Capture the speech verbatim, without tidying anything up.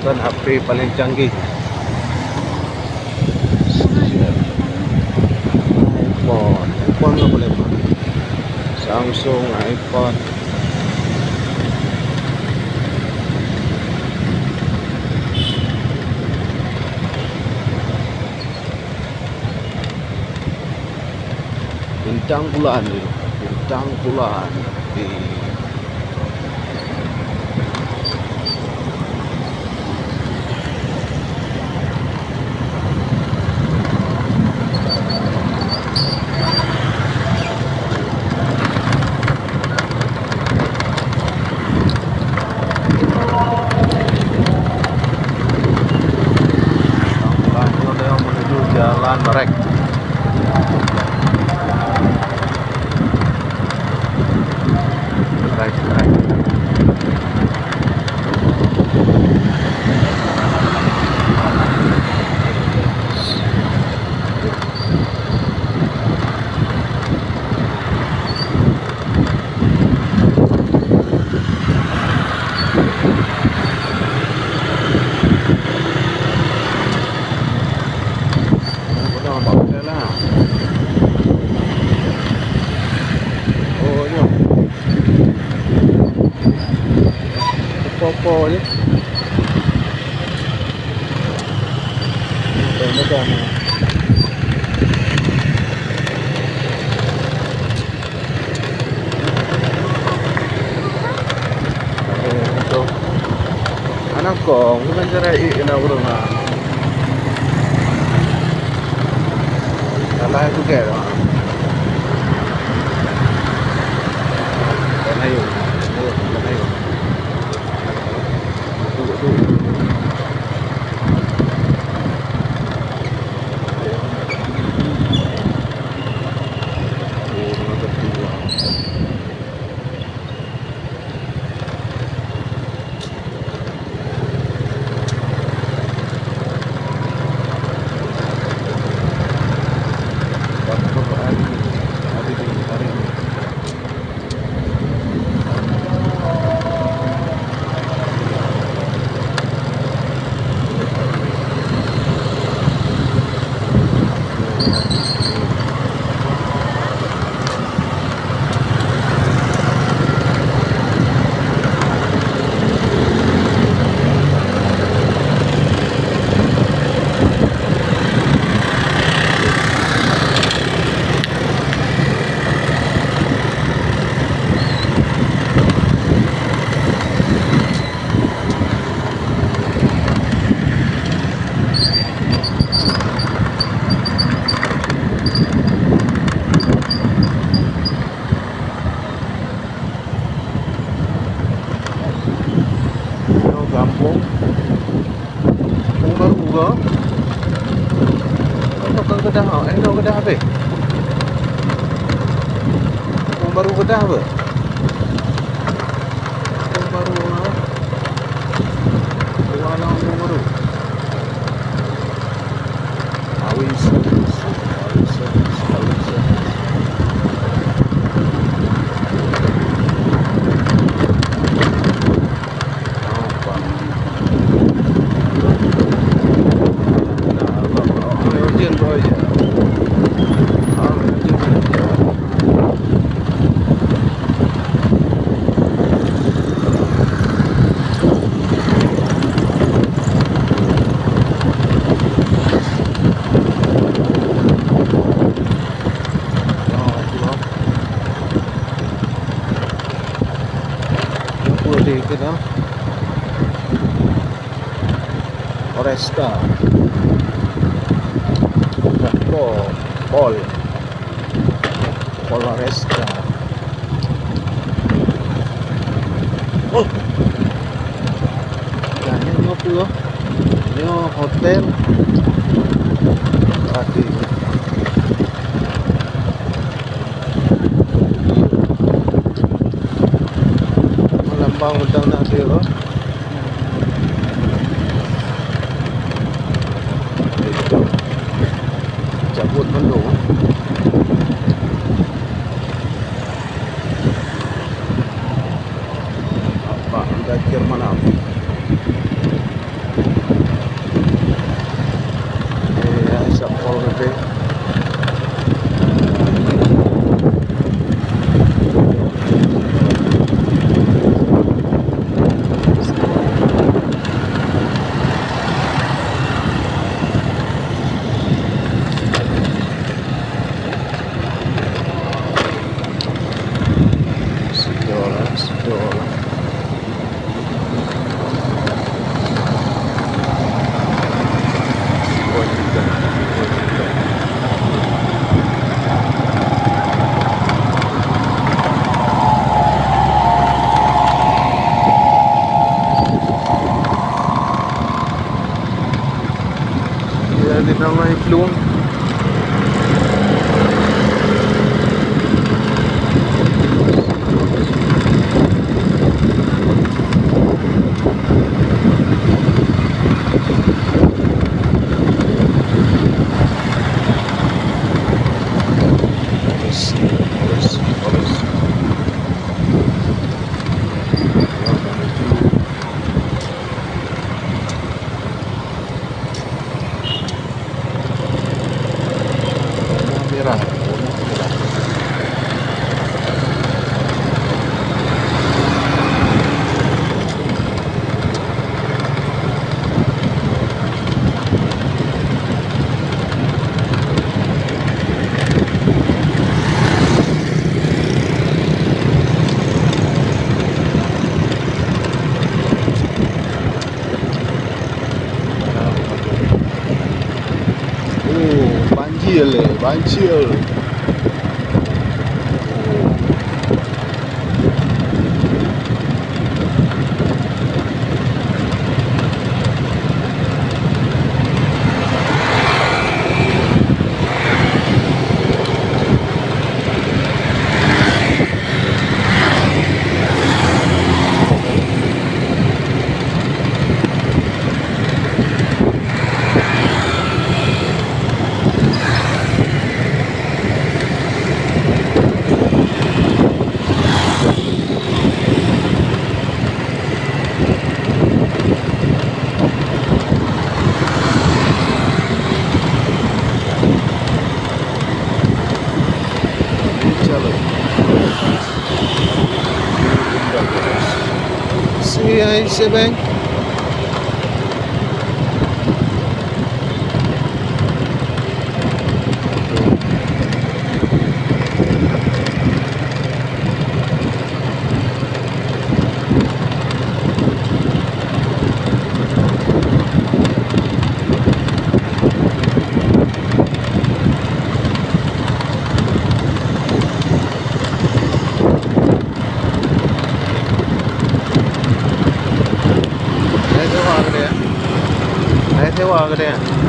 Kan H P paling canggih. iPhone, iPhone nggak boleh, Pak. Samsung, iPhone. Bintang Bulan ni, Bintang Bulan di Bintang Bulan ni menuju Jalan Rek. Baik, baik. Udah nampak hotel lah. Oh, nyoe. Po-po je. Hotel megah ni. Hana kong, bukan cara ik kena ureueng ah. Salah juga tu. Bukan ayo. Bukan ayo. Betul, betul. Nyoe gampông. Gampông barô goe. Inoe ka geudah, inoe geudah habéh. Gampông barô geudah beuh. Gampông barô, ha? Gampông barô. Apa dia kena? Polresta. Pol. Pol. Polresta. Oh. Nah, ini apa? Ini hotel. Tadi. Lambang udang nak dia. Cabut bandung. Apa anda Jerman apa? Ramai peluang. Oh, banjir le, banjir. Sini ai sebeng. Hai sewa keudeh, hai sewa keudeh.